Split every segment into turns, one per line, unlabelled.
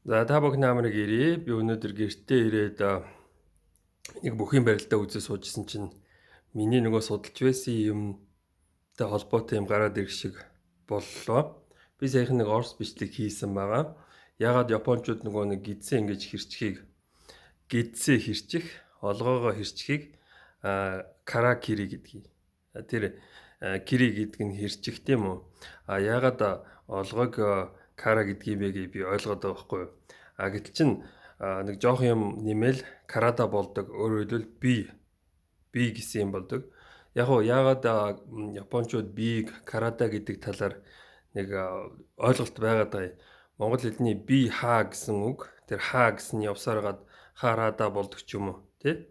За та бүхэн намрыг ирээ. Би өнөөдөр гэртээ ирээд нэг бүхийн барилдаа үзээ суужсэн чинь миний нөгөө судалж байсан юмтай холбоотой юм гараад ирэх шиг боллоо. Би саяхан нэг орс бичлэг хийсэн байгаа. Ягаад японочууд нөгөө нэг гидсээ ингэж хэрчхийг гидсээ хэрчих, олгоогоо хэрчхийг каракири гэдгийг. Тэр кири гэдэг нь хэрчих тийм үү? А ягаад олгойг кара гэдгийг бэ гэж би ойлгоод байгаа байхгүй юу? А гэтэл чин нэг жоох юм нэмэл карада болдог. Өөрөөр хэлбэл би би гэсэн юм болдог. Яг уу яагаад японочууд бийг карада гэдэг талаар нэг ойлголт байгаад байгаа юм. Монгол хэлний би хаа гэсэн үг тэр хаа гэсэн явсаар гад харада болдог ч юм уу тий.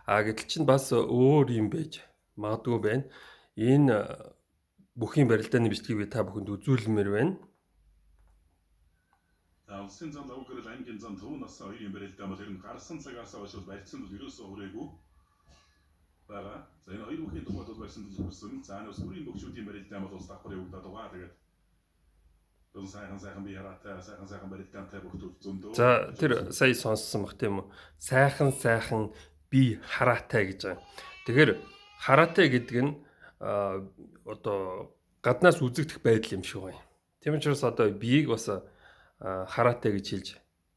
А гэтэл чин бас өөр юм байж магадгүй байна. Энэ бүхийн барилдааны бичлэгийг би та бүхэнд үзүүлмээр байна.
За улсын зам давуу гэрэл ангийн зам төв нас хоёрын барилдаа бол ер нь гарсан цагаас хойш бол барьсан бол ерөөсөө хүрээгүй байгаа. За энэ хоёр бүхийн тухайд бол барьсан төлөв хүрсэн. За энэ сүрийн бөгшүүдийн барилдаа бол ус давхар явагдаад байгаа. Тэгээд зөв сайхан сайхан бие хараатай сайхан сайхан барилдаантай бүхтүүд зөндөө.
За тэр сая сонссон бах тийм үү? Сайхан сайхан бие хараатай гэж байгаа. Тэгэхээр хараатай гэдэг нь одоо гаднаас үзэгдэх байдал юм шиг байна. Тийм учраас одоо биеийг бас хараатай гэж хэлж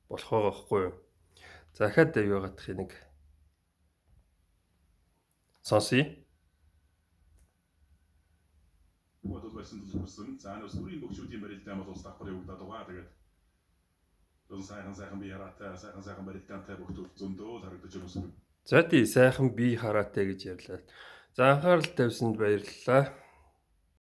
болох байгаа байхгүй юу? За дахиад юу гадах нэг сонсъё.
Бол барьсан төлөв хүрсэн. За энэ сүрийн бөгшүүдийн барилдаа бол ус давхар явагдаад байгаа. Тэгээд зөв сайхан сайхан бие хараатай сайхан сайхан барилдаантай бүхтүүд зөндөө харагдаж байна.
За тий сайхан бие хараатай гэж ярьлаа. За анхаарал тавьсанд баярлалаа.